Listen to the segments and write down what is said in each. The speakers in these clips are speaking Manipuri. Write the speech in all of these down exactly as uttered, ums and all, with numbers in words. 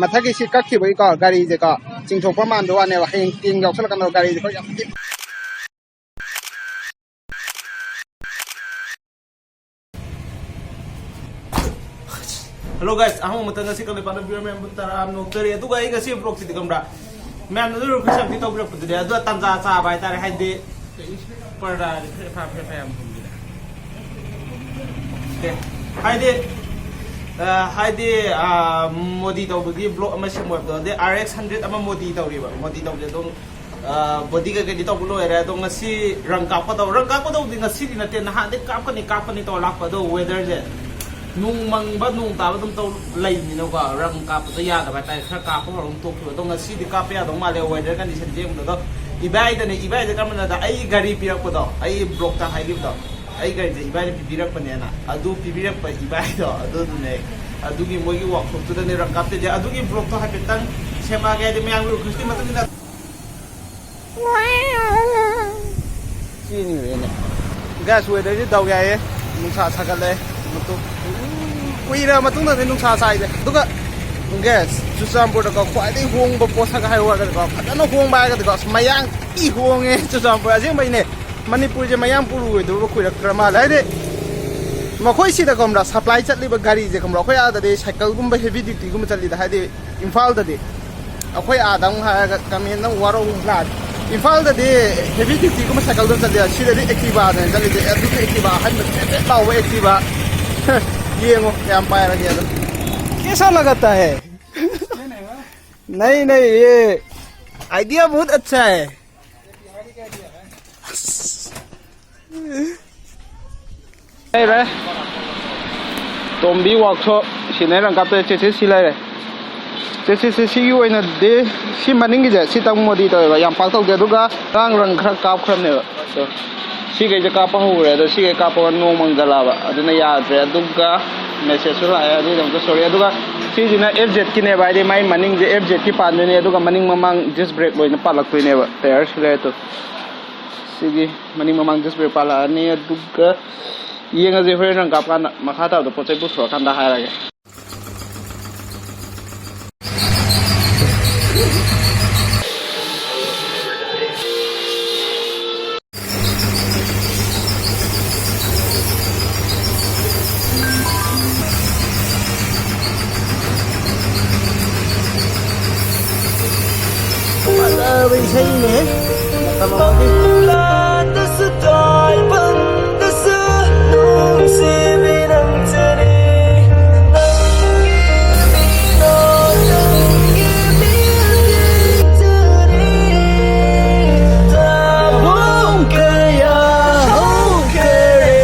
ꯃꯊꯛꯀꯤ ꯁꯤ ꯀꯛꯈꯤꯕꯒꯤꯀꯣ ꯒꯥꯔꯤꯁꯦꯀꯣ ꯆꯤꯡꯊꯣꯛꯄ ꯃꯥꯟꯕ ꯋꯥꯅꯦꯕ, ꯍꯌꯦꯡ ꯇꯦꯡ ꯌꯥꯎꯁꯜꯂꯛꯀꯥꯟꯗ ꯒꯥꯔꯤꯁꯦ ꯑꯩꯈꯣꯏ ꯌꯥꯝ ꯊꯤ Hello guys, ꯑꯍꯥꯟꯕ ꯃꯇꯝꯗ ꯉꯁꯤ ꯀꯪꯂꯩꯄꯥꯛꯅ viewer ꯃꯌꯥꯝꯕꯨ ꯇꯔꯥꯝꯅ ꯑꯣꯛꯆꯔꯤ꯫ ꯑꯗꯨꯒ ꯑꯩ ꯉꯁꯤ vlogꯁꯤꯗꯤ ꯈꯪꯕ꯭ꯔꯥ, ꯃꯌꯥꯝꯅ ꯑꯗꯨꯝ request ꯌꯥꯝ ꯊꯤ ꯇꯧꯕꯤꯔꯛꯄꯗꯨꯅꯦ, ꯑꯗꯨ ꯇꯥꯟꯖꯥ ꯆꯥꯕ ꯍꯥꯏꯇꯥꯔꯦ, ꯍꯥꯏꯗꯤ ꯄꯔꯗꯥꯗꯤ ꯐꯦ ꯐꯥ ꯐꯦ ꯐꯥ ꯌꯥꯝ ꯊꯨꯝꯕꯤꯗ꯫ ꯑꯦ, ꯍꯥꯏꯗꯤ, ꯑ, ꯍꯥꯏꯗꯤ, ꯑ, ꯃꯣꯗꯤ ꯇꯧꯕꯒꯤ vlog ꯑꯃ ꯁꯦꯝꯃꯣ ꯍꯥꯏꯕꯗꯣ, ꯑꯗꯩ R X hundred ꯑꯃ ꯃꯣꯗꯤ ꯇꯧꯔꯤꯕ, ꯃꯣꯗꯤ ꯇꯧꯕꯁꯦ ꯑꯗꯨꯝ, ꯑ, ꯕꯣꯗꯤ ꯀꯩꯀꯩꯗꯤ ꯇꯧꯕ ꯂꯣꯏꯔꯦ, ꯑꯗꯣ ꯉꯁꯤ ꯔꯪ ꯀꯥꯞꯀꯗꯧ-, ꯔꯪ ꯀꯥꯞꯀꯗꯧꯕꯗꯤ ꯉꯁꯤꯗꯤ ꯅꯠꯇꯦ, ꯅꯍꯥꯟꯗꯩ ꯀꯥꯞꯀꯅꯤ, ꯀꯥꯞꯀꯅꯤ ꯇꯧꯔ ꯂꯥꯛꯄ, ꯑꯗꯣ weatherꯁꯦ ꯅꯣꯡ ꯃꯪꯕ, ꯅꯣꯡ ꯇꯥꯕ ꯑꯗꯨꯝ ꯇꯧ ꯂꯩꯕꯅꯤꯅꯀꯣ, ꯔꯪ ꯀꯥꯞꯄꯗꯣ ꯌꯥꯗꯕ ꯍꯥꯏꯇꯥꯔꯦ, ꯈꯔ ꯀꯥꯞꯄ ꯍꯧꯔ ꯑꯗꯨꯝ ꯇꯣꯛꯈꯤꯕ, ꯑꯗꯣ ꯉꯁꯤꯗꯤ ꯀꯥꯞꯄ ꯌꯥꯗꯧ ꯃꯥꯜꯂꯦ, weather condition ꯌꯦꯡꯕꯗ꯫ ꯑꯗꯣ ꯏꯕꯥꯏꯗꯅꯦ, ꯏꯕꯥꯏꯗ ꯀꯔꯝꯕꯅꯗ ꯑꯩ ꯒꯥꯔꯤ ꯄꯤꯔꯛꯄꯗꯣ, ꯑꯩ vlogꯇ ꯍꯥꯏꯈꯤꯕꯗꯣ, ꯑꯩ ꯒꯥꯔꯤꯁꯦ ꯏꯕꯥꯏꯅ ꯄꯤꯕꯤꯔꯛꯄꯅꯦꯅ, ꯑꯗꯨ ꯄꯤꯕꯤꯔꯛꯄ ꯏꯕꯥꯏꯗꯣ ꯑꯗꯨꯗꯨꯅꯦ, ꯑꯗꯨꯒꯤ ꯃꯣꯏꯒꯤ workshopꯇꯨꯗꯅꯦ ꯔꯪ ꯀꯥꯞꯇꯣꯏꯁꯦ, ꯑꯗꯨꯒꯤ vlogꯇꯣ ꯍꯥꯏꯐꯦꯠꯇꯪ ꯁꯦꯝꯃꯛꯑꯒꯦ, ꯍꯥꯏꯗꯤ ꯃꯌꯥꯝꯒꯤ requestꯀꯤ ꯃꯇꯨꯡ ꯏꯟꯅ ꯆꯦꯟꯈ꯭ꯔꯦꯅꯦ꯫ Guys, weatherꯁꯤ ꯗꯥꯎ ꯌꯥꯏꯌꯦ, ꯅꯨꯡꯁꯥ ꯁꯥꯒꯠꯂꯦ꯫ ꯃꯇꯨꯡ ꯀꯨꯏꯔ ꯃꯇꯨꯡꯗꯅꯦ ꯅꯨꯡꯁꯥ ꯁꯥꯏꯁꯦ꯫ ꯑꯗꯨꯒ guys, ꯆꯨꯔꯆꯥꯟꯄꯨꯔꯗꯀꯣ ꯈ꯭ꯋꯥꯏꯗꯒꯤ ꯍꯣꯡꯕ ꯄꯣꯠꯁꯛ ꯍꯥꯏꯌꯨ ꯍꯥꯏꯔꯒꯗꯤꯀꯣ, ꯐꯖꯅ ꯍꯣꯡꯕ ꯍꯥꯏꯔꯒꯗꯤꯀꯣ, ꯑꯁ, ꯃꯌꯥꯡ ꯊꯤ ꯍꯣꯡꯉꯦ ꯆꯨꯔꯆꯥꯟꯄꯨꯔ꯫ ꯑꯁꯦꯡꯕꯩꯅꯦ, ꯃꯅꯤꯄꯨꯔꯁꯦ ꯃꯌꯥꯡ ꯄꯨꯔꯨꯔꯣꯏꯗꯕ ꯀꯨꯏꯔꯛꯇ꯭ꯔ ꯃꯥꯜꯂꯦ꯫ ꯍꯥꯏꯗꯤ ꯃꯈꯣꯏ ꯁꯤꯗ ꯈꯪꯕ꯭ꯔꯥ, supply ꯆꯠꯂꯤꯕ ꯒꯥꯔꯤꯁꯦ ꯈꯪꯕ꯭ꯔꯥ, ꯑꯩꯈꯣꯏ ꯑꯥꯗꯗꯤ ꯁꯥꯏꯀꯜꯒꯨꯝꯕ heavy dutyꯒꯨꯝꯕ ꯆꯠꯂꯤꯗ, ꯍꯥꯏꯗꯤ ꯏꯝꯐꯥꯜꯗꯗꯤ꯫ ꯑꯩꯈꯣꯏ ꯑꯥꯗ ꯑꯃꯨꯛ ꯍꯥꯏꯔꯒ comment ꯑꯃꯨꯛ ꯋꯥꯔꯧꯕ ꯑꯃꯨꯛ ꯂꯥꯛꯑꯅꯤ꯫ ꯏꯝꯐꯥꯜꯗꯗꯤ heavy dutyꯒꯨꯝꯕ ꯁꯥꯏꯀꯜꯗ ꯆꯠꯂꯦ, ꯁꯤꯗꯗꯤ Activaꯗꯅꯦ ꯆꯠꯂꯤꯁꯦ꯫ ꯑꯗꯨꯁꯨ Activa ꯑꯍꯟꯕ ꯐꯦꯠ ꯐꯦꯠ ꯂꯥꯎꯕ Activa꯫ ꯌꯦꯡꯉꯣ ꯀꯌꯥꯝ ꯄꯥꯏꯔꯒꯦ ꯑꯗꯣ꯫ कैसा लगाता है? नहीं, नहीं, ये idea बहुत अच्छा है। ꯂꯩꯔꯦ꯫ ꯇꯣꯝꯕꯤ workshop ꯁꯤꯅꯦ ꯔꯪ ꯀꯥꯞꯇꯣꯏ꯫ ꯆꯦꯁꯤꯁ ꯁꯤ ꯂꯩꯔꯦ꯫ ꯆꯦꯁꯤꯁꯁꯦ ꯁꯤꯒꯤ ꯑꯣꯏꯅꯗꯤ ꯁꯤ ꯃꯅꯤꯡꯒꯤꯁꯦ ꯁꯤꯇꯪ ꯃꯣꯗꯤ ꯇꯧꯋꯦꯕ, ꯌꯥꯝ ꯄꯥꯛ ꯇꯧꯗꯦ꯫ ꯑꯗꯨꯒ ꯉꯔꯥꯡ ꯔꯪ ꯈꯔ ꯀꯥꯞꯈ꯭ꯔꯕꯅꯦꯕ꯫ ꯑꯗꯣ ꯁꯤꯈꯩꯁꯦ ꯀꯥꯞꯄ ꯍꯧꯈ꯭ꯔꯦ꯫ ꯑꯗꯣ ꯁꯤꯈꯩ ꯀꯥꯞꯄꯒ ꯅꯣꯡ ꯃꯪꯖꯜꯂꯛꯑꯕ, ꯑꯗꯨꯅ ꯌꯥꯗ꯭ꯔꯦ꯫ ꯑꯗꯨꯒ messageꯁꯨ ꯂꯥꯛꯑꯦ, ꯑꯗꯨꯒꯤꯗꯃꯛꯇ sorry꯫ ꯑꯗꯨꯒ ꯁꯤꯁꯤꯅ F Zꯀꯤꯅꯦꯕ, ꯍꯥꯏꯗꯤ ꯃꯥꯏ ꯃꯅꯤꯡꯁꯦ F Zꯀꯤ ꯄꯥꯟꯗꯣꯏꯅꯦ, ꯑꯗꯨꯒ ꯃꯅꯤꯡ ꯃꯃꯥꯡ disc brake ꯂꯣꯏꯅ ꯄꯥꯜꯂꯛꯇꯣꯏꯅꯦꯕ, tyre ꯁꯤ ꯂꯩꯔꯦ꯫ ꯁꯤꯒꯤ ꯃꯅꯤꯡ ꯃꯃꯥꯡ disc brake ꯄꯥꯜꯂꯛꯑꯅꯤ꯫ ꯑꯗꯨꯒ ꯌꯦꯡꯉꯁꯦ ꯍꯣꯔꯦꯟ ꯔꯪ ꯀꯥꯞꯀꯥꯟꯗ, ꯃꯈꯥ ꯇꯥꯕꯗ ꯄꯣꯠ ꯆꯩ ꯄꯨꯊꯣꯔꯀꯥꯟꯗ ꯍꯥꯏꯔꯒꯦ꯫ ꯏꯁꯩꯅꯦ꯫ ꯃꯇꯝ ꯑꯃꯒꯤ꯫ ꯄꯪꯂꯥꯟꯗꯁꯨ ꯇꯥꯏ, ꯄꯟꯗꯁꯨ ꯅꯨꯡꯁꯤꯕꯤ ꯅꯪ ꯆꯠꯂꯤ꯫ ꯅꯪꯒꯤ ꯃꯤꯅꯣ, ꯅꯪꯒꯤ ꯃꯤꯠꯌꯦꯡ ꯆꯠꯂꯤ꯫ ꯊꯥꯕꯣꯡ ꯀꯌꯥ ꯍꯧꯈꯔꯦ꯫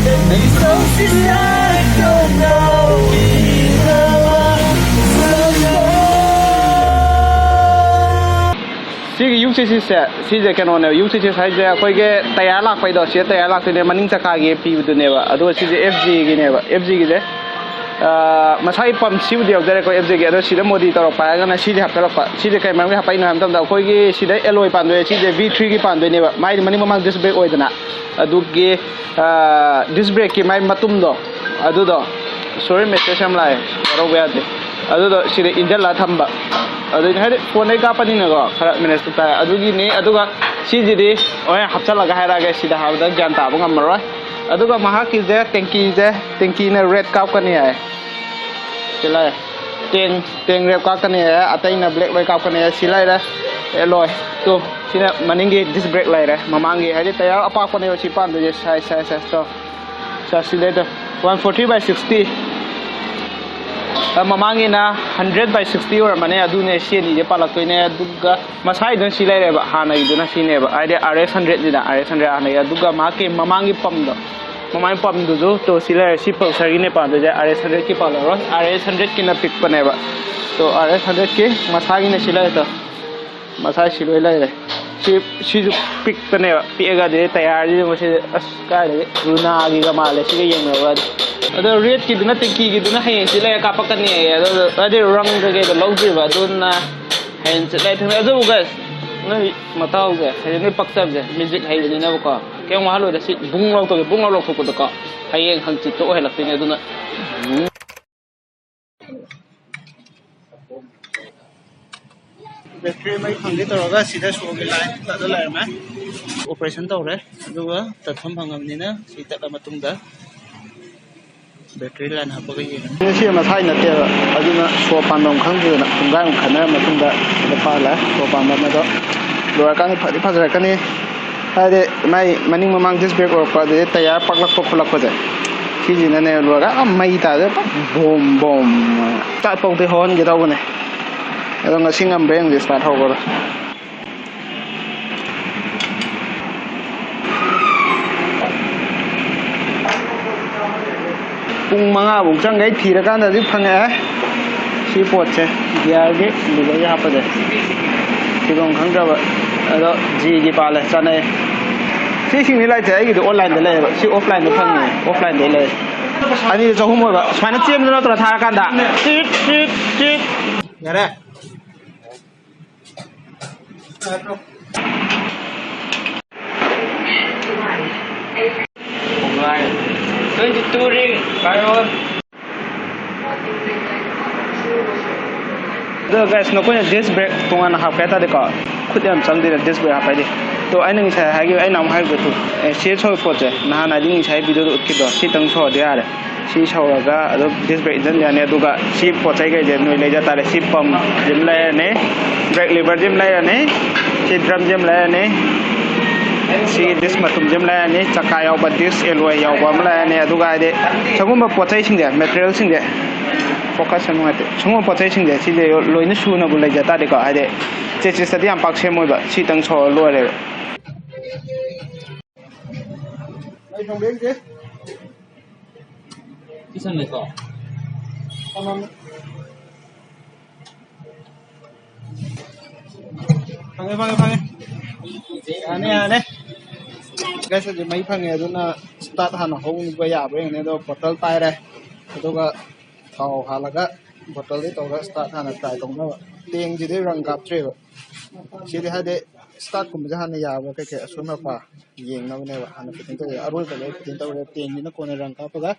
ꯅꯪꯒꯤ ꯁꯛꯁꯤ ꯂꯥꯏ ꯀꯧꯅ ꯎꯈꯤꯗꯕ ꯁꯛꯇꯝ꯫ ꯁꯤꯒꯤ ꯌꯨ ꯁꯤ ꯁꯤꯁꯦ, ꯁꯤꯁꯦ ꯀꯩꯅꯣꯅꯦꯕ, ꯌꯨ ꯁꯤ ꯁꯤ ꯍꯥꯏꯁꯦ ꯑꯩꯈꯣꯏꯒꯤ ꯇꯌꯥꯔ ꯂꯥꯛꯄꯩꯗꯣ, ꯁꯤꯗ ꯇꯌꯥꯔ ꯂꯥꯛꯇꯣꯏꯅꯦ, ꯃꯅꯤꯡ ꯆꯀꯥꯒꯤ ꯄꯤꯕꯗꯨꯅꯦꯕ꯫ ꯑꯗꯨꯒ ꯁꯤꯁꯦ ꯑꯦꯐ ꯖꯤꯒꯤꯅꯦꯕ, ꯑꯦꯐ ꯖꯤꯒꯤꯁꯦ ꯃꯁꯥꯒꯤ ꯄꯝ ꯁꯤꯕꯨꯗꯤ ꯌꯥꯎꯖꯔꯦꯀꯣ ꯑꯦꯐ ꯖꯤꯒꯤ꯫ ꯑꯗꯣ ꯁꯤꯗ ꯃꯣꯗꯤ ꯇꯧꯔꯛꯄ ꯍꯥꯏꯔꯒꯅ ꯁꯤꯁꯦ ꯍꯥꯞꯆꯜꯂꯛꯄ꯫ ꯁꯤꯁꯦ ꯀꯩ ꯃꯔꯝꯒꯤ ꯍꯥꯞꯄꯛꯏꯅꯣ ꯍꯥꯏꯕ ꯃꯇꯝꯗ, ꯑꯩꯈꯣꯏꯒꯤ ꯁꯤꯗ ꯑꯦꯂꯣꯏ ꯄꯥꯟꯗꯣꯏꯅꯦ, ꯁꯤꯁꯦ ꯚꯤ ꯊ꯭ꯔꯤꯒꯤ ꯄꯥꯟꯗꯣꯏꯅꯦꯕ, ꯃꯥꯏꯗꯤ ꯃꯅꯤꯡ ꯃꯃꯥꯡ ꯗꯤꯁ ꯕ꯭ꯔꯦꯛ ꯑꯣꯏꯗꯅ꯫ ꯑꯗꯨꯒꯤ ꯗꯤꯁ ꯕ꯭ꯔꯦꯛꯀꯤ ꯃꯥꯏ ꯃꯇꯨꯝꯗꯣ, ꯑꯗꯨꯗꯣ ꯁꯣꯔꯤ ꯃꯦꯁꯦꯖ ꯌꯥꯝ ꯂꯥꯛꯑꯦ, ꯋꯥꯔꯧꯕ ꯌꯥꯗꯦ꯫ ꯑꯗꯨꯗꯣ ꯁꯤꯗ ꯏꯟꯖꯜꯂ ꯊꯝꯕ꯫ ꯑꯗꯨꯅꯤ ꯍꯥꯏꯗꯤ ꯐꯣꯟꯗꯩ ꯀꯥꯞꯄꯅꯤꯅꯀꯣ ꯈꯔ ꯃꯦꯅꯦꯖꯇꯨ ꯇꯥꯏ꯫ ꯑꯗꯨꯒꯤꯅꯤ꯫ ꯑꯗꯨꯒ ꯁꯤꯁꯤꯗꯤ ꯍꯣꯔꯦꯟ ꯍꯥꯞꯆꯜꯂꯒ ꯍꯥꯏꯔꯛꯑꯒꯦ, ꯁꯤꯗ ꯍꯥꯏꯕꯗ ꯒ꯭ꯌꯥꯟ ꯇꯥꯕ ꯉꯝꯃꯔꯣꯏ꯫ ꯑꯗꯨꯒ ꯃꯍꯥꯛꯀꯤꯁꯦ ꯇꯦꯡꯀꯤꯁꯦ, ꯇꯦꯡꯀꯤꯅ ꯔꯦꯠ ꯀꯥꯞꯀꯅꯤ ꯍꯥꯏ꯫ ꯁꯤ ꯂꯩꯔꯦ꯫ ꯇꯦꯡ, ꯇꯦꯡ ꯔꯦꯠ ꯀꯥꯞꯀꯅꯤ ꯍꯥꯏ, ꯑꯇꯩꯅ ꯕ꯭ꯂꯦꯛ ꯂꯣꯏ ꯀꯥꯞꯀꯅꯤ ꯍꯥꯏ꯫ ꯁꯤ ꯂꯩꯔꯦ꯫ ꯑꯦꯂꯣꯏ꯫ ꯇꯨ, ꯁꯤꯅ ꯃꯅꯤꯡꯒꯤ ꯗꯤꯁ ꯕ꯭ꯔꯦꯛ ꯂꯩꯔꯦ꯫ ꯃꯃꯥꯡꯒꯤ ꯍꯥꯏꯗꯤ ꯇꯌꯥꯔ ꯑꯄꯥꯛꯄꯅꯦꯕ ꯁꯤ ꯄꯥꯟꯗꯣꯏꯁꯦ꯫ ꯁꯥꯏꯖ, ꯁꯥꯏꯖ, ꯁꯥꯏꯖꯇꯣ꯫ ꯁꯤ ꯂꯩꯔꯦ꯫ One forty by sixty. ꯃꯃꯥꯡꯒꯤꯅ ꯍꯟꯗ꯭ꯔꯦꯠ ꯕꯥꯏ ꯁꯤꯛꯁꯇꯤ ꯑꯣꯏꯔꯝꯃꯅꯤ꯫ ꯑꯗꯨꯅꯦ ꯁꯤ ꯑꯅꯤꯁꯦ ꯄꯥꯜꯂꯛꯇꯣꯏꯅꯦ꯫ ꯑꯗꯨꯒ ꯃꯁꯥꯏꯗꯨꯅ ꯁꯤ ꯂꯩꯔꯦꯕ, ꯍꯥꯟꯅꯒꯤꯗꯨꯅ ꯁꯤꯅꯦꯕ, ꯍꯥꯏꯗꯤ ꯑꯥꯔ ꯑꯦꯛꯁ ꯍꯟꯗ꯭ꯔꯦꯠꯅꯤꯅ, ꯑꯥꯔ ꯑꯦꯛꯁ ꯍꯟꯗ꯭ꯔꯦꯠ ꯍꯥꯟꯅꯒꯤ꯫ ꯑꯗꯨꯒ ꯃꯍꯥꯛꯀꯤ ꯃꯃꯥꯡꯒꯤ ꯄꯝꯗꯣ, ꯃꯃꯥꯡꯒꯤ ꯄꯝꯗꯨꯁꯨ ꯇꯣ ꯁꯤ ꯂꯩꯔꯦ, ꯁꯤ ꯄꯜꯁꯔꯒꯤꯅꯦ ꯄꯥꯟꯗꯣꯏꯁꯦ, ꯑꯥꯔ ꯑꯦꯛꯁ ꯍꯟꯗ꯭ꯔꯦꯠꯀꯤ ꯄꯥꯜꯂꯔꯣꯏ, ꯑꯥꯔ ꯑꯦꯛꯁ ꯍꯟꯗ꯭ꯔꯦꯠꯀꯤꯅ ꯄꯤꯛꯄꯅꯦꯕ꯫ ꯇꯣ ꯑꯥꯔ ꯑꯦꯛꯁ ꯍꯟꯗ꯭ꯔꯦꯠꯀꯤ ꯃꯁꯥꯒꯤꯅ ꯁꯤ ꯂꯩꯔꯦ ꯇꯣ, ꯃꯁꯥ ꯁꯤ ꯂꯣꯏ ꯂꯩꯔꯦ꯫ ꯁꯤ, ꯁꯤꯁꯨ ꯄꯤꯛꯄꯅꯦꯕ, ꯄꯤꯛꯑꯒꯗꯤ ꯇꯌꯥꯔꯁꯤꯗꯤ ꯃꯁꯤ ꯑꯁ ꯀꯥꯏꯗꯒꯤ ꯂꯨꯅꯥꯒꯤꯒ ꯃꯥꯜꯂꯦ ꯁꯤꯒ ꯌꯦꯡꯅꯔꯨꯔꯗꯤ꯫ ꯑꯗꯣ ꯔꯦꯠꯀꯤꯗꯨꯅ, ꯇꯦꯡꯀꯤꯒꯤꯗꯨꯅ ꯍꯌꯦꯡ ꯁꯤ ꯂꯩꯔ ꯀꯥꯞꯄꯛꯀꯅꯤ ꯍꯥꯏꯌꯦ꯫ ꯑꯗꯣ ꯍꯥꯏꯗꯤ ꯔꯪ ꯀꯩꯀꯩꯗꯣ ꯂꯧꯗ꯭ꯔꯤꯕ, ꯑꯗꯨꯅ ꯍꯌꯦꯡ ꯆꯠꯂꯦ ꯊꯦꯡꯅꯩ꯫ ꯑꯗꯨꯕꯨ ꯒꯥꯏꯁ, ꯅꯣꯏ ꯃꯇꯥꯎꯁꯦ ꯍꯥꯏꯗꯤ ꯅꯣꯏ ꯄꯛꯆꯕꯁꯦ ꯃ꯭ꯌꯨꯖꯤꯛ ꯍꯩꯕꯅꯤꯅꯕꯀꯣ꯫ ꯀꯩꯝ ꯋꯥꯍꯜꯂꯣꯏꯗ, ꯁꯤ ꯕꯨꯡ ꯂꯥꯎ ꯇꯧꯒꯦ, ꯕꯨꯡ ꯂꯥꯎ ꯂꯥꯎꯊꯣꯛꯄꯗꯀꯣ ꯍꯌꯦꯡ ꯍꯪꯆꯤꯠꯇꯣ ꯑꯣꯏꯍꯜꯂꯛꯇꯣꯏꯅꯦ꯫ ꯑꯗꯨꯅ ꯕꯦꯇ꯭ꯔꯤ ꯃꯩ ꯐꯪꯒꯦ ꯇꯧꯔꯒ ꯁꯤꯗ ꯁꯣꯒꯤ ꯂꯥꯏꯟ ꯇꯠꯂ ꯂꯩꯔꯝꯃꯦ꯫ ꯑꯣꯄꯔꯦꯁꯟ ꯇꯧꯔꯦ, ꯑꯗꯨꯒ ꯇꯠꯐꯝ ꯐꯪꯉꯕꯅꯤꯅ ꯁꯤ ꯇꯠꯂ ꯃꯇꯨꯡꯗ ꯕꯦꯇ꯭ꯔꯤ ꯂꯥꯏꯟ ꯍꯥꯞꯄꯒ ꯌꯦꯡꯉꯅꯤ꯫ ꯁꯤ ꯃꯁꯥꯒꯤ ꯅꯠꯇꯦꯕ, ꯑꯗꯨꯅ ꯁꯣ ꯄꯥꯟꯐꯝ ꯈꯪꯗꯗꯅ ꯄꯨꯡꯈꯥꯏꯃꯨꯛ ꯈꯟꯅꯔ ꯃꯇꯨꯡꯗ ꯁꯤꯗ ꯄꯥꯜꯂꯦ꯫ ꯁꯣ ꯄꯥꯟꯕ ꯑꯃꯗꯣ ꯂꯣꯏꯔꯀꯥꯟꯗ ꯐꯗꯤ ꯐꯖꯔꯛꯀꯅꯤ꯫ ꯍꯥꯏꯗꯤ ꯃꯥꯏ ꯃꯅꯤꯡ ꯃꯃꯥꯡ ꯗꯤꯁ ꯕ꯭ꯔꯦꯛ ꯑꯣꯏꯔꯛꯄ, ꯑꯗꯨꯗꯩ ꯇꯌꯥꯔ ꯄꯥꯛꯂꯛꯄ ꯈꯣꯠꯂꯛꯄꯁꯦ, ꯁꯤꯁꯤꯅꯅꯦ ꯂꯣꯏꯔꯒ ꯑꯥ ꯃꯩ ꯇꯥꯗꯣꯏ ꯄꯨꯔꯥ ꯕꯣꯝ ꯕꯣꯝ꯫ ꯁ꯭ꯇꯥꯔꯠ ꯐꯥꯎꯗꯤ ꯍꯧꯍꯟꯒꯦ ꯇꯧꯕꯅꯦ, ꯑꯗꯣ ꯉꯁꯤ ꯉꯝꯕ꯭ꯔꯥ ꯌꯦꯡꯁꯦ ꯁ꯭ꯇꯥꯔꯠ ꯍꯧꯕꯗꯣ꯫ ꯄꯨꯡ ꯃꯉꯥꯃꯨꯛ ꯆꯪꯈꯩ ꯊꯤꯔꯀꯥꯟꯗꯗꯤ ꯐꯪꯉꯛꯑꯦ꯫ ꯁꯤ ꯄꯣꯠꯁꯦ, ꯒꯤꯌꯥꯔꯒꯤ ꯂꯤꯚꯔꯒꯤ ꯍꯥꯞꯄꯁꯦ, ꯐꯤꯕꯝ ꯈꯪꯗ꯭ꯔꯕ꯫ ꯑꯗꯣ ꯖꯤꯒꯤ ꯄꯥꯜꯂꯦ, ꯆꯥꯅꯩ꯫ ꯁꯤꯁꯤꯡꯗꯤ ꯂꯩꯇꯦ, ꯑꯩꯒꯤꯗꯤ ꯑꯣꯟꯂꯥꯏꯟꯗ ꯂꯩꯌꯦꯕ꯫ ꯁꯤ ꯑꯣꯐꯂꯥꯏꯟꯗ ꯐꯪꯉꯦ, ꯑꯣꯐꯂꯥꯏꯟꯗꯩ ꯂꯩ꯫ ꯑꯅꯤꯗ ꯆꯍꯨꯝ ꯑꯣꯏꯕ ꯁꯨꯃꯥꯏꯅ ꯆꯦꯟꯕꯗꯣ ꯅꯠꯇ꯭ꯔꯣ ꯊꯥꯔꯀꯥꯟꯗ? ꯆꯤꯠ ꯆꯤꯠ ꯆꯤꯠ꯫ ꯌꯥꯔꯦ꯫ Twenty two ring, Cairo. ꯑꯗꯣ guys, ꯅꯈꯣꯏꯅ ꯗꯤꯁ ꯕ꯭ꯔꯦꯛ ꯇꯣꯉꯥꯟꯅ ꯍꯥꯞꯀꯦ ꯍꯥꯏ ꯇꯥꯔꯗꯤꯀꯣ, ꯈꯨꯠ ꯌꯥꯝ ꯆꯪꯗꯦꯅ ꯗꯤꯁ ꯕ꯭ꯔꯦꯛ ꯍꯥꯞꯄ ꯍꯥꯏꯗꯤ꯫ ꯑꯗꯣ ꯑꯩꯅ ꯉꯁꯥꯏ ꯍꯥꯏꯈꯤꯕ, ꯑꯩꯅ ꯑꯃꯨꯛ ꯍꯥꯏꯈꯤꯕꯗꯣ, ꯑꯦ, ꯁꯤ ꯁꯣꯏꯕ ꯄꯣꯠꯁꯦ, ꯅꯍꯥꯟ ꯑꯩꯗꯤ ꯉꯁꯥꯏ ꯚꯤꯗꯤꯑꯣꯗ ꯎꯠꯈꯤꯕꯗꯣ, ꯁꯤꯇꯪ ꯁꯣꯛꯑꯗꯤ ꯌꯥꯔꯦ꯫ ꯁꯤ ꯁꯧꯔꯒ ꯑꯗꯨꯝ ꯗꯤꯁ ꯕ꯭ꯔꯦꯛ ꯏꯟꯖꯟ ꯌꯥꯅꯤ꯫ ꯑꯗꯨꯒ ꯁꯤ ꯄꯣꯠ ꯆꯩ ꯀꯩꯁꯦ ꯅꯣꯏ ꯂꯩꯖ ꯇꯥꯔꯦ꯫ ꯁꯤ ꯄꯝ ꯁꯤꯃ ꯂꯩꯔꯅꯤ, ꯕ꯭ꯔꯦꯛ ꯂꯤꯚꯔ ꯁꯤꯃ ꯂꯩꯔꯅꯤ, ꯁꯤ ꯗ꯭ꯔꯝ ꯁꯤꯃ ꯂꯩꯔꯅꯤ, ꯁꯤ ꯗꯤꯁ ꯃꯇꯨꯝ ꯁꯤꯃ ꯂꯩꯔꯅꯤ, ꯆꯀꯥ ꯌꯥꯎꯕ ꯗꯤꯁ ꯑꯦꯂꯣꯏ ꯌꯥꯎꯕ ꯑꯃ ꯂꯩꯔꯅꯤ꯫ ꯑꯗꯨꯒ ꯍꯥꯏꯗꯤ ꯁꯤꯒꯨꯝꯕ ꯄꯣꯠ ꯆꯩꯁꯤꯡꯁꯦ, ꯃꯦꯇꯔꯤꯌꯦꯜꯁꯤꯡꯁꯦ, ꯐꯣꯀꯁ ꯌꯥꯝ ꯅꯨꯡꯉꯥꯏꯇꯦ꯫ ꯁꯤꯒꯨꯝꯕ ꯄꯣꯠ ꯆꯩꯁꯤꯡꯁꯦ ꯁꯤꯁꯦ ꯂꯣꯏꯅ ꯁꯨꯅꯕꯨ ꯂꯩꯖ ꯇꯥꯔꯗꯤꯀꯣ, ꯍꯥꯏꯗꯤ ꯆꯦꯁꯤꯁꯇꯗꯤ ꯌꯥꯝ ꯄꯥꯛ ꯁꯦꯝꯃꯣꯏꯕ, ꯁꯤꯇꯪ ꯁꯧꯔ ꯂꯣꯏꯔꯦꯕ꯫ ꯑꯩ ꯐꯪꯕ꯭ꯔ ꯌꯦꯡꯁꯦ꯫ ꯀꯤꯁꯟ ꯂꯩꯀꯣ? ꯐꯪꯉꯝꯅꯤ꯫ ꯐꯪꯉꯦ, ꯐꯪꯉꯦ, ꯐꯪꯉꯦ꯫ ꯌꯥꯅꯤ, ꯌꯥꯅꯤ꯫ Guys, ꯍꯧꯖꯤꯛ ꯃꯩ ꯐꯪꯉꯦ, ꯑꯗꯨꯅ ꯁ꯭ꯇꯥꯔꯠ ꯍꯥꯟꯅ ꯍꯧꯕ ꯌꯥꯕ꯭ꯔꯥ ꯌꯦꯡꯉꯅꯤ꯫ ꯑꯗꯣ ꯕꯣꯇꯜ ꯄꯥꯏꯔꯦ, ꯑꯗꯨꯒ ꯊꯥꯎ ꯍꯥꯜꯂꯒ ꯕꯣꯇꯜꯗꯤ ꯇꯧꯔꯒ ꯁ꯭ꯇꯥꯔꯠ ꯍꯥꯟꯅ ꯇ꯭ꯔꯥꯏ ꯇꯧꯅꯕ꯫ ꯇꯦꯡꯁꯤꯗꯤ ꯔꯪ ꯀꯥꯞꯇ꯭ꯔꯤꯕ꯫ ꯁꯤꯗꯤ ꯍꯥꯏꯗꯤ ꯁ꯭ꯇꯥꯔꯠꯀꯨꯝꯕꯁꯦ ꯍꯥꯟꯅ ꯌꯥꯕ꯭ꯔꯥ, ꯀꯩꯀꯩ ꯑꯁꯣꯏ ꯑꯄꯥ ꯌꯦꯡꯅꯕꯅꯦꯕ꯫ ꯍꯥꯟꯅ ꯐꯤꯠꯇꯤꯡ ꯇꯧꯔꯦ, ꯑꯔꯣꯏꯕꯗ ꯐꯤꯠꯇꯤꯡ ꯇꯧꯔꯦ꯫ ꯇꯦꯡꯁꯤꯅ ꯀꯣꯟꯅ ꯔꯪ ꯀꯥꯞꯄꯒ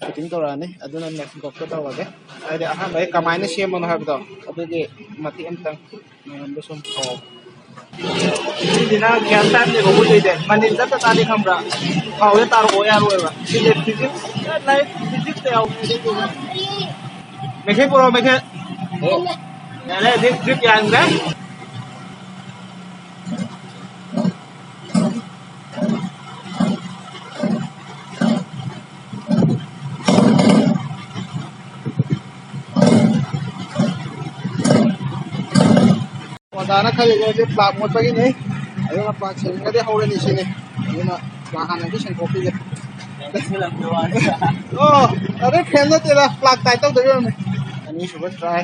ꯐꯤꯠꯇꯤꯡ ꯇꯧꯔꯛꯑꯅꯤ꯫ ꯑꯗꯨꯅ ꯅꯦꯛꯁ ꯕ꯭ꯂꯣꯛꯇ ꯇꯧꯔꯒꯦ꯫ ꯍꯥꯏꯗꯤ ꯑꯍꯥꯟꯕ ꯑꯩ ꯀꯃꯥꯏꯅ ꯁꯦꯝꯕꯅꯣ ꯍꯥꯏꯕꯗꯣ, ꯑꯗꯨꯒꯤ ꯃꯇꯦꯛ ꯑꯃꯇꯪ ꯃꯌꯥꯝꯗ ꯁꯨꯝ ꯄꯥꯎ꯫ ꯁꯤꯁꯤꯅ ꯒ꯭ꯌꯥꯁ ꯇꯥꯏꯞꯅꯦꯕ ꯑꯩꯈꯣꯏꯗꯣꯏꯁꯦ꯫ ꯃꯅꯤꯟ ꯆꯠꯇ ꯇꯥꯔꯗꯤ ꯈꯪꯕ꯭ꯔꯥ? ꯊꯥꯎꯁꯦ ꯇꯥꯔꯛꯑꯣ ꯌꯥꯔꯣꯏꯕ꯫ ꯁꯤꯁꯦ ꯐꯤꯖꯤꯛꯁ, ꯂꯥꯏꯔꯤꯛ ꯐꯤꯖꯤꯛꯁ ꯃꯩꯈꯦꯠ ꯄꯨꯔꯛꯑꯣ, ꯃꯩꯈꯦꯠ꯫ ꯌꯥꯔꯦ, drip, drip ꯌꯥꯟꯈ꯭ꯔꯦ꯫ ꯑꯣꯖꯥꯅ ꯈꯜꯂꯤꯁꯦ ꯍꯧꯖꯤꯛ ꯄ꯭ꯂꯥꯛ ꯃꯣꯠꯄꯒꯤꯅꯤ꯫ ꯑꯗꯨꯅ ꯄ꯭ꯂꯥꯛ ꯁꯦꯡꯉꯗꯤ ꯍꯧꯔꯅꯤ ꯁꯤꯅꯤ꯫ ꯑꯗꯨꯅ ꯄ꯭ꯂꯥꯛ ꯍꯥꯟꯅꯗꯤ ꯁꯦꯡꯗꯣꯛꯈꯤꯒꯦ꯫ ꯑꯣ, ꯑꯗꯩ ꯐꯦꯟ ꯅꯠꯇꯦꯗ, ꯄ꯭ꯂꯥꯛ ꯇꯥꯏꯠ ꯇꯧꯗꯣꯏ ꯑꯣꯏꯔꯝꯅꯤ꯫ ꯑꯅꯤꯁꯨꯕ try꯫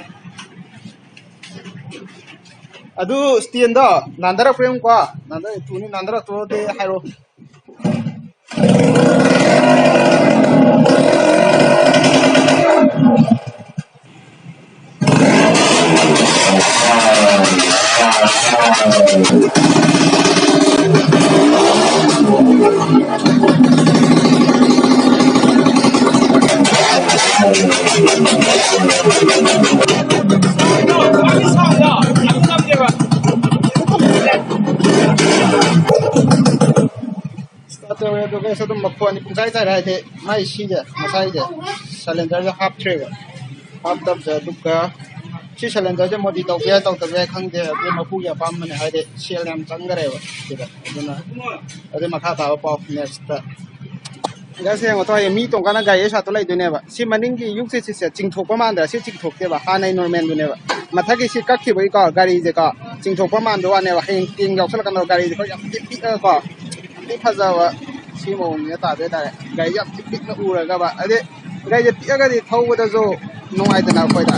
ꯑꯗꯨ stand ꯗꯣ ꯅꯥꯟꯊꯔꯛꯄ꯭ꯔꯥ ꯌꯦꯡꯉꯨꯀꯣ꯫ ꯅꯥꯟꯊꯔꯛ-, ꯊꯨꯅꯤ, ꯅꯥꯟꯊꯔꯛꯇꯣꯔꯗꯤ ꯍꯥꯏꯔꯛꯑꯣ꯫ Start ꯇꯧꯔꯦ, ꯑꯗꯨꯒ ꯑꯗꯨꯝ ꯃꯈꯣꯟꯅꯤ ꯄꯨꯡꯆꯥꯏ ꯆꯥꯏꯔꯦ ꯍꯥꯏꯗꯤ ꯃꯥꯏ ꯁꯤꯁꯦ ꯉꯁꯥꯏꯁꯦ cylinder ꯁꯦ ꯍꯥꯞꯇ꯭ꯔꯦꯕ꯫ ꯍꯥꯞꯇꯕꯁꯦ ꯑꯗꯨꯒ ꯁꯤ cylinder ꯁꯦ ꯃꯣꯗꯤ ꯇꯧꯕ ꯌꯥꯏ ꯇꯧꯗꯕ ꯌꯥꯏ ꯈꯪꯗꯦ, ꯑꯗꯨ ꯃꯄꯨꯒꯤ ꯑꯄꯥꯝꯕꯅꯦ ꯍꯥꯏꯗꯤ ꯁꯦꯜ ꯌꯥꯝ ꯆꯪꯈꯔꯦꯕ ꯁꯤꯗ꯫ ꯑꯗꯨꯅ ꯑꯗꯨ ꯃꯈꯥ ꯇꯥꯕ ꯄꯥꯎ next ꯇ꯫ Guys, ꯌꯦꯡꯉꯣ, ꯊꯣꯛꯑꯦ꯫ ꯃꯤ ꯇꯣꯡꯀꯥꯟꯗ ꯒꯥꯔꯤ ꯁꯥꯠꯇꯣ ꯂꯩꯗꯣꯏꯅꯦꯕ꯫ ꯁꯤ ꯃꯅꯤꯡꯒꯤ ꯌꯨ ꯁꯤ ꯁꯤꯁꯦ ꯆꯤꯡꯊꯣꯛꯄ ꯃꯥꯟꯗ꯭ꯔꯥ? ꯁꯤ ꯆꯤꯡꯊꯣꯛꯇꯦꯕ, ꯍꯥꯟꯅꯩ normal ꯗꯨꯅꯦꯕ꯫ ꯃꯊꯛꯀꯤ ꯁꯤ ꯀꯛꯈꯤꯕꯒꯤꯀꯣ, ꯒꯥꯔꯤꯁꯦꯀꯣ, ꯆꯤꯡꯊꯣꯛꯄ ꯃꯥꯟꯕ ꯋꯥꯅꯦꯕ꯫ ꯍꯌꯦꯡ ꯇꯦꯡ ꯌꯥꯎꯁꯜꯂꯛꯀꯥꯟꯗ ꯒꯥꯔꯤꯁꯦ ꯑꯩꯈꯣꯏ ꯌꯥꯝ ꯊꯤ ꯄꯤꯛꯑꯒꯀꯣ, ꯌꯥꯝ ꯊꯤ ꯐꯖꯕ ꯁꯤ ꯃꯑꯣꯡꯅꯦ ꯇꯥꯗꯣꯏ ꯍꯥꯏꯇꯥꯔꯦ꯫ ꯒꯥꯔꯤꯁꯦ ꯌꯥꯝ ꯊꯤ ꯄꯤꯛꯅ ꯎꯔꯒꯕ, ꯑꯗꯩ ꯒꯥꯔꯤꯁꯦ ꯄꯤꯛꯑꯒꯗꯤ ꯊꯧꯕꯗꯁꯨ ꯅꯨꯡꯉꯥꯏꯗꯅ ꯑꯩꯈꯣꯏꯗ꯫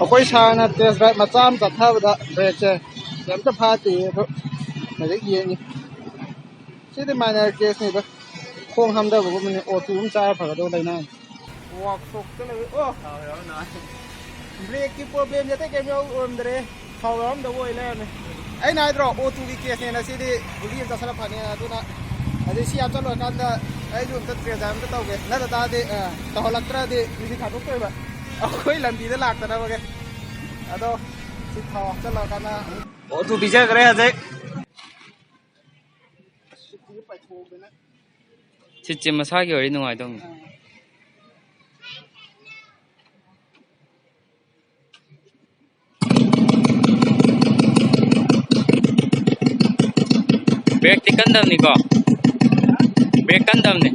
ꯑꯩꯈꯣꯏ ꯁꯥꯔꯅ test drive ꯃꯆꯥ ꯑꯃ ꯆꯠꯊꯕꯗ brake ꯁꯦ ꯀꯩꯝꯇ ꯐꯥꯠꯇꯦ꯫ ꯑꯗꯣ ꯍꯧꯖꯤꯛ ꯌꯦꯡꯉꯤ꯫ ꯁꯤꯗꯤ minor case ꯅꯤꯗ꯫ ꯈꯣꯡ ꯍꯥꯝꯊꯕꯒꯨꯝꯕꯅꯤ꯫ ꯑꯣꯇꯨ ꯑꯃ ꯆꯥꯔ ꯐꯒꯗꯧꯕ ꯂꯥꯏꯅꯥꯅꯤ꯫ Workshop ꯇ ꯂꯩ꯫ ꯑꯣ! Brake ꯀꯤ problem ꯁꯦ ꯑꯇꯩ ꯀꯩꯝ ꯌꯥꯎꯔꯝꯗ꯭ꯔꯦ꯫ ꯊꯥꯎ ꯌꯥꯎꯔꯝꯗꯕ ꯑꯣꯏ ꯂꯩꯔꯝꯃꯦ꯫ ꯑꯩꯅ ꯍꯥꯏꯗ꯭ꯔꯣ, ꯑꯣ ꯇꯨꯒꯤ ꯀꯦꯁꯅꯦꯅ, ꯁꯤꯗꯤ ꯒꯨꯂꯤ ꯑꯃ ꯆꯥꯁꯜꯂꯛ ꯐꯅꯤ ꯑꯗꯨꯅ꯫ ꯑꯗꯩ ꯁꯤ ꯌꯥꯝ ꯆꯠꯂꯣꯏꯔꯀꯥꯟꯗ ꯑꯩꯁꯨ ꯑꯝꯇ ꯇ꯭ꯔꯦꯖꯥ ꯑꯝꯇ ꯇꯧꯒꯦ, ꯅꯠꯇ ꯇꯥꯔꯗꯤ ꯑ, ꯇꯧꯍꯜꯂꯛꯇ꯭ꯔꯗꯤ ꯃꯤꯗꯤ ꯊꯥꯗꯣꯛꯇꯣꯏꯕ꯫ ꯑꯩꯈꯣꯏ ꯂꯝꯕꯤꯗ ꯂꯥꯛꯇꯅꯕꯒꯤ꯫ ꯑꯗꯣ ꯁꯤ ꯊꯥꯎ ꯍꯥꯞꯆꯜꯂꯀꯥꯟꯗ ꯑꯃꯨꯛ ꯑꯣ ꯇꯨ ꯄꯤꯖꯈ꯭ꯔꯦ ꯍꯧꯖꯤꯛ꯫ ꯁꯤꯠꯁꯦ ꯃꯁꯥꯒꯤ ꯑꯣꯏꯔꯗꯤ ꯅꯨꯡꯉꯥꯏꯗꯧꯅꯤ꯫ ꯕ꯭ꯔꯦꯛꯇꯤ ꯀꯟꯗꯕꯅꯤꯀꯣ? ꯕ꯭ꯔꯦꯛ ꯀꯟꯗꯕꯅꯤ꯫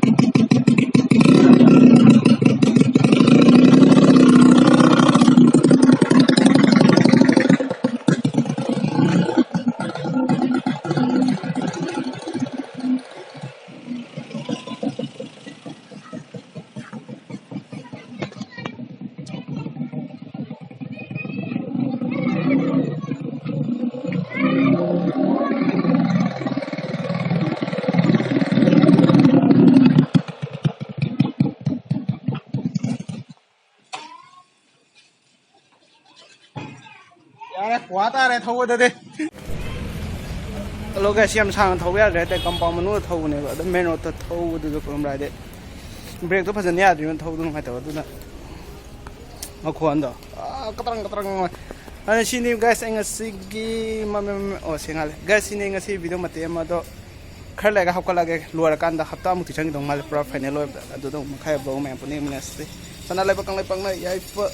ꯌꯥꯔꯦ, ꯋꯥ ꯇꯥꯔꯦ ꯊꯧꯕꯗꯗꯤ꯫ ꯍꯜꯂꯣ ꯒꯥꯏꯁ, ꯌꯥꯝ ꯁꯥꯡꯅ ꯊꯧꯕ ꯌꯥꯗ꯭ꯔꯦ ꯍꯥꯏꯇꯥꯔꯦ, ꯀꯝꯄꯥꯎꯟ ꯃꯅꯨꯡꯗ ꯊꯧꯕꯅꯦꯕ, ꯑꯗꯨꯝ ꯃꯦꯟ ꯔꯣꯗꯇ ꯊꯧꯕꯗꯨꯗ ꯈꯨꯔꯨꯝꯕ꯭ꯔꯥ ꯍꯥꯏꯗꯤ ꯕ꯭ꯔꯦꯛꯇꯣ ꯐꯖꯅ ꯌꯥꯗ꯭ꯔꯤꯕꯅ ꯊꯧꯕꯗꯣ ꯅꯨꯡꯉꯥꯏꯇꯕ, ꯑꯗꯨꯅ ꯃꯈꯣꯟꯗꯣ ꯑꯥ, ꯀꯇ꯭ꯔꯪ ꯀꯇ꯭ꯔꯪ꯫ ꯑꯗꯨꯅ ꯁꯤꯅꯤ ꯒꯥꯏꯁ, ꯑꯩ ꯉꯁꯤꯒꯤ ꯃ-, ꯃ-, ꯃ-, ꯑꯣ, ꯁꯦꯡꯍꯜꯂꯦ ꯒꯥꯏꯁ, ꯁꯤꯅꯤ ꯉꯁꯤ ꯚꯤꯗꯤꯑꯣ ꯃꯇꯦꯛ ꯑꯃ꯫ ꯑꯗꯣ ꯈꯔ ꯂꯩꯔꯒ ꯍꯥꯞꯀꯠꯂꯛꯑꯒꯦ, ꯂꯣꯏꯔꯀꯥꯟꯗ ꯍꯞꯇꯥꯃꯨꯛꯇꯤ ꯆꯪꯈꯤꯗꯧ ꯃꯥꯜꯂꯦ ꯄꯨꯔꯥ ꯐꯥꯏꯅꯦꯜ ꯑꯣꯏꯕꯗ꯫ ꯑꯗꯨꯗ ꯑꯃꯨꯛ ꯃꯈꯥꯏ ꯕ꯭ꯂꯣꯒ ꯃꯌꯥꯝ ꯄꯨꯟꯅ ꯌꯦꯡꯃꯤꯟꯅꯁꯤ꯫ ꯁꯅꯥ ꯂꯩꯕꯥꯛ ꯀꯪꯂꯩꯄꯥꯛꯅ ꯌꯥꯏꯐ꯫